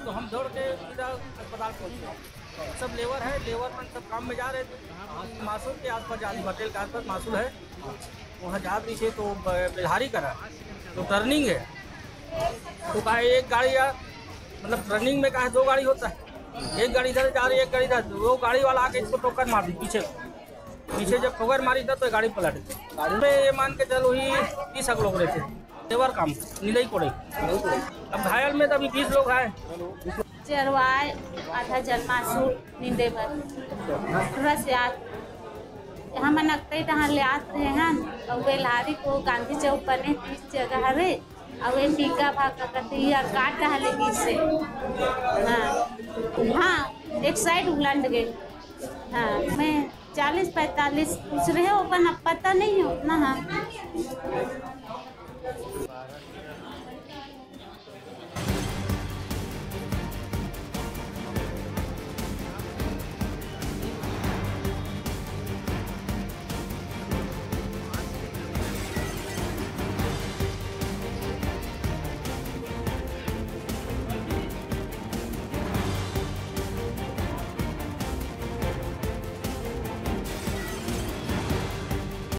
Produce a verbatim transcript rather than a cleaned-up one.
तो हम दौड़ के सीधा अस्पताल पहुँच गए। सब लेबर है, लेबर मन सब काम में जा रहे थे। मासूर के आसपास जा रही, होटल के आसपास मासूर है, वहाँ जा रही थे तो ब-, बेलहारी करा, तो टर्निंग है, तो कहा एक गाड़ी या मतलब टर्निंग में कहा दो गाड़ी होता है, एक गाड़ी इधर जा रही है, एक गाड़ी इधर, वो गाड़ी वाला आके इसको टक्कर मार दी पीछे। पीछे जब ठोकर मारी था तो गाड़ी पलट गई। गाड़ी में ये मान के चलो ही तीस लोग रहते, लेबर काम, निंदई कोड़ई। अब घायल में तो अभी बीस लोग हैं। चरवाए आधा जन मासू निंदे बर। थोड़ा से आज हमन अकतई तहाँ ले आत रहे हन, अउ बेलहारी को गांधी चौक बने तीस जगह हवे, अउ ये टीका भाग का कती यार काट कहाँ ले गिर से। हाँ, हाँ, एक साइड उलट गए। हाँ, मैं चालीस पैंतालीस पूछ रहे हो, अपन अब पता नहीं है उतना। हाँ,